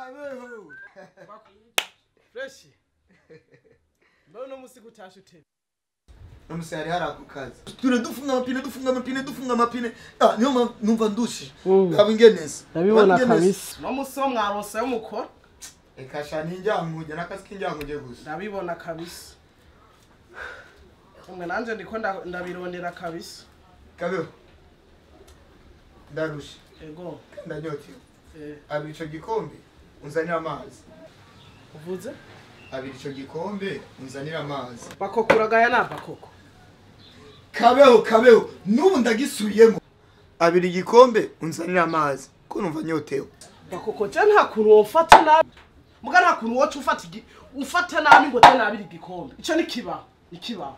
Kabeho. Fresh. Mbona musi kutasha utebe. Nomusi hari hari ako kazi. Ture dufunga amapine dufunga amapine dufunga amapine. Ah, niyo numva ndushi. Kabingeneza. Ndabibona kabisa. No musi wo mwarose y'umukoro. Eka sha ninjankuje nakazi kinjankuje gusa. Ndabibona kabisa. Umwe nanje ndiko ndabirondera kabisa. Kabeho. Ndarusha. Ego. Ndanyotewe. Abiri ico gikombe unzanira amazi. Uvuze? Abiri ico gikombe unzanira amazi. Bakoko uragaya na bakoko. Kabeho kabeho nubu ndagisubiyemo. Abiri igikombe unzanira amazi ko numva nyotewe. Bakoko je nta kuntu wofata nabi. Muga nta kuntu woca ufata ufata nabi ngo je nabiri igikombe. Ico ni kiba, ni kiba.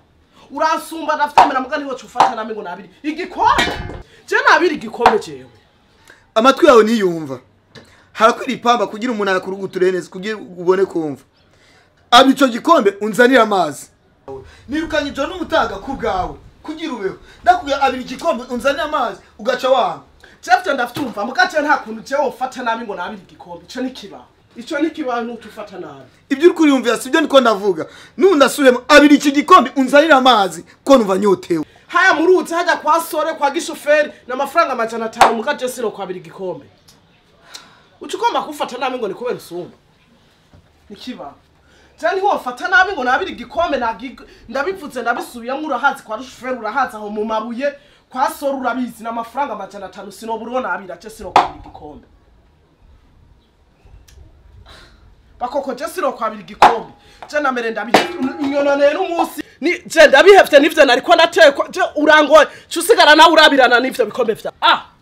Uransumba ndavyemera muga ntiwoca ufata nabi ngo nabiri igikombe. Je nabiri igikombe jewe. Amatwi yawe niyumva. Harakwira ipamba kugira umuntu akuruguture neza kugira ubone kumva. Abi ico gikombe unzanira amazi. Nirukanye ijo n'umutaga ku bwawe kugira ubeho. Ndakubwira abiri igikombe unzanira amazi ugaca wanga. Jeff ndavyumva muga je nta kuntu je wofata nabi ngo nabiri igikombe. Ico ni kiba. Ico ni kiba ntutufata nabi. Ibyo uri kuriyumvira sibyo niko ndavuga. Nubu ndasubiyemo abiri iki gikombe unzanira amazi ko numva nyotewe. Haya muruzi hajya kwa sore kwa gishoferi na mafaranga 500 muga je sino kwa abiri igikombe. Ucugomba kufata nabi ngo nikubera usumba. Nikiba. Jani wofata nabi ngo nabiri igikombe ndabivuze ndabisubiyemo urahazi kwa shoferi urahazi aho mu mabuye kwa sore urabizi na mafaranga 500 sino burona abira je sino kwa abiri igikombe. Bakoko je sino kwa abiri igikombe. Je namere ndabinyonone n'umunsi ni je ndabihevye nivyo nariko natekwa je urangoye cusigara nawe urabirana n'ivyo bikombe vya ah.